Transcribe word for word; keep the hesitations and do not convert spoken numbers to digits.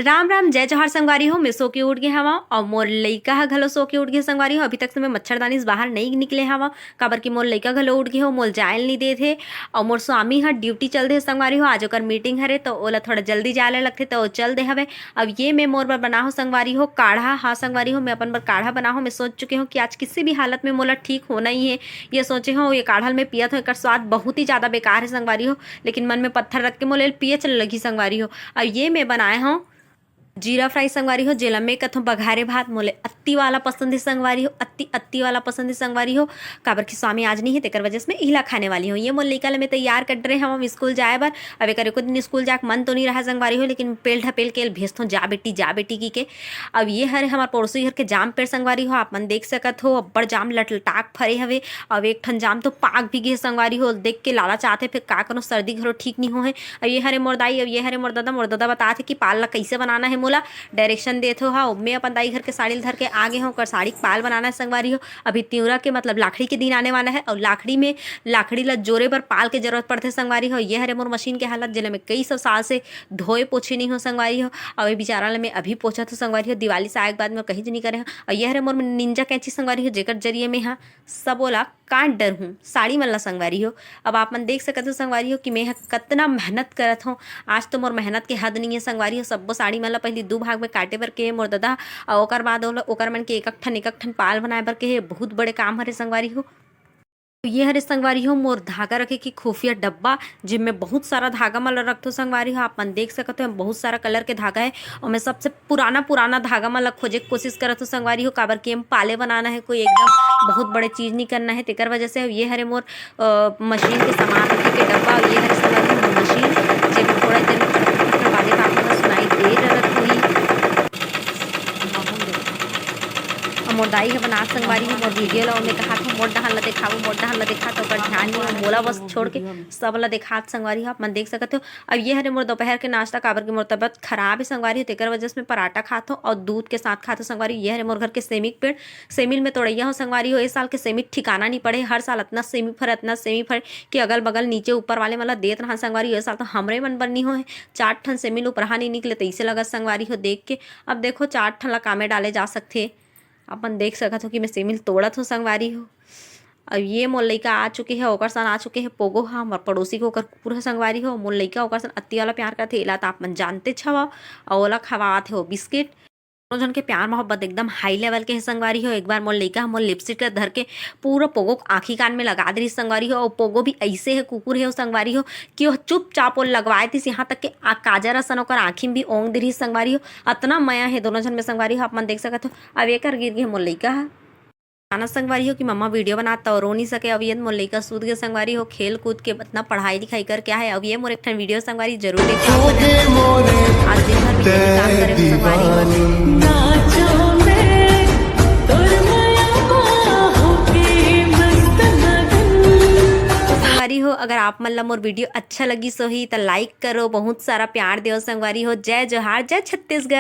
राम राम, जय जोहार संगवारी हो। मैं सो के उठ गे हवं अउ मोर लइका ह घलो सो के उठ गे संगवारी हो। अभी तक से मैं मच्छरदानी से बाहर नइ निकले हवं, काबर कि मोर लइका घलो उठ गे हो, मोल जायल नइ देत हे। अउ मोर स्वामी ह ड्यूटी चल दे संगवारी हो, आज ओकर मीटिंग हरे, तो ओला थोड़ा जल्दी जाय ला लगथे, तो ओ चल दे हवे। अब ये मैं मोर बर बना हो संगवारी हो काढ़ा। हाँ संगवारी हो, मैं अपन बर काढ़ा बना हो। मैं सोच चुके हो कि आज किसी भी हालत में मोला ठीक होना ही है। ये सोचे हो, ये काढ़ा ल मैं पियत हो, एकर स्वाद बहुत ही ज्यादा बेकार है संगवारी हो, लेकिन मन में पत्थर रख के मोला एल पिए चल लगी संगवारी हो। अब ये मैं बनाए हो जीरा फ्राई संगवारी हो, जेला मैं कथों बघारे भात। मोले अत्ती वाला पसंद है संगवारी हो, अत्ती अत्ती वाला पसंद है संगवारी हो। काबर कि स्वामी आज नहीं है, तेकर वजह से मैं इला खाने वाली हूँ। ये मोर लइका ला मैं तैयार कर रहे हवं स्कूल जाए बर। अब एकर एको दिन स्कूल जाके मन तो नहीं रहा संगवारी हो, लेकिन पेल ढपेल के भेजथों, "जा बेटी, जा बेटी," की के। अब ये हरे हमार पड़ोसी घर के जाम पेड़ संगवारी हो, आप मन देख सकत हो, अब्बड़ जाम लटलटाक फरे हवे। अब एक ठन जाम तो पाक भी गे संगवारी हो, देख के लाला चाहते, फिर का करो, सर्दी घलो ठीक नहीं हो है। अब ये हरे मोर दाई, अब ये हरे मोर ददा। मोर ददा बतात हे कि पाल ला कइसे बनाना है, मोला डायरेक्शन देत हो। हाँ, मैं अपन दाई घर के साड़ी ल धर के आ गे हूँ, ओकर साड़ी के पाल बनाना है संगवारी हो। अभी तिवरा के मतलब लाखड़ी के दिन आने वाला है, और लाखड़ी में, लाखड़ी ला जोरे बर पाल के जरूरत पड़थे संगवारी हो। ये हरे मोर मशीन के हालत, जेला मैं कई सौ साल से धोए पोछे नहीं हो संगवारी हो। और ये बेचारा ला मैं अभी पोछत हो संगवारी हो, दिवाली से आए के बाद मैं कहीं नहीं करे हूँ। और ये हरे मोर निंजा कैंची संगवारी हो, जेकर जरिए मैं हा सबो ला काट डरहूँ साड़ी मन ला संगवारी हो। अब आप मन देख सकत हो संगवारी हो कि मैं ह कतना मेहनत करत हूँ। आज तो मोर मेहनत के हद नहीं है संगवारी हो, सब्बो साड़ी मन ला पहली दू भाग में काटे बर के मोर ददा, और ओकर बाद ओला, ओकर मन के एक एक ठन, एक एक ठन पाल बनाए बर के हे। बहुत बड़े काम हरे संगवारी हो। ये हरे संगवारी हो मोर धागा रखे के खुफिया डब्बा, जेमे बहुत सारा धागा मन ला रखथो संगवारी हो। आप मन देख सकत हो, बहुत सारा कलर के धागा है, और मैं सबसे पुराना पुराना धागा मन ला खोजे के कोशिश करत हो संगवारी हो, काबर कि एम पाले बनाना है, कोई एकदम बहुत बड़े चीज नहीं करना है। तेकर वजह से ये हरे मोर, अ, मशीन के सामान रखे के डब्बा, और ये हरे संगवारी हो मोर मशीन, जेमे थोड़ा देर में फटफट बाजे, आप मन ला सुनाई दे रहा होही। अब मोर दाई ह बनात संगवारी हो मोर वीडियो ला, ओमे कहात हो, "मोर डहन ला देखाबो, मोर डहन ला देखा," तो ओकर ध्यान नहीं हो, मोला बस छोड़ के सब ला देखात संगवारी हो, आप मन देख सकत हो। अब ये हरे मोर दोपहर के नाश्ता, काबर के मोर तबियत खराब है संगवारी हो, तेकर वजह से मैं पराठा खात हो और दूध के साथ खात हो संगवारी। ये हरे मोर घर के सेमी के पेड़, सेमी ल मैं तोड़ैया हो संगवारी हो। ए साल के सेमी ठिकाना नहीं पड़े, हर साल अतना सेमी फरे, अतना सेमी फरे कि अगल बगल नीचे ऊपर वाले मन ला देत रहा संगवारी हो। ए साल तो हमरे मन बर नहीं हो है, चार ठन सेमी ल उपरहा नहीं निकले, तैसे लगत संगवारी हो देख के। अब देखो चार ठन ला कामे डाले जा सकथे। अपन देख सकत हो कि मैं सेमी ल तोड़त हो संगवारी हो। अब ये मोर लइका आ चुके हे, ओकर सन आ चुके हे पोगो ह, हमर पड़ोसी के ओकर कुकुर ह संगवारी हो। मोर लइका ओकर सन अत्ती वाला प्यार करथे, एला त आप मन जानते हवा। अउ ओला खवात हे वो बिस्किट। दोनों झन के प्यार मोहब्बत एकदम हाई लेवल के हे संगवारी हो। एक बार मोर लइका ह मोर लिपस्टिक ला धर के पूरा पोगो के आँखी कान में लगा दे रहिस संगवारी हो। अउ पोगो भी ऐसे हे, कुकुर हे वो संगवारी हो, कि वो चुपचाप वो लगवाए दिस, यहाँ तक के आ काजर असन ओकर आँखी में भी ओंग दे रहिस संगवारी हो। अतना मया हे दोनों झन में संगवारी हो, आप मन देख सकत हो। अब एकर गिर गे मोर लइका ह। जाना संगवारी हो कि मम्मा वीडियो बनात त रो नहीं सके। अब ये मोर लइका सूत गे संगवारी हो, खेल कूद के इतना पढ़ाई लिखाई करके आए। अब ये मोर एक ठन वीडियो संगवारी जरूर देखे। आज दिन भर में यही काम करे हो संगवारी हो। संगवारी हो, अगर आप मन ला मोर वीडियो अच्छा लगी सोही त लाइक करो, बहुत सारा प्यार देव संगवारी हो। जय जोहार, जय छत्तीसगढ़।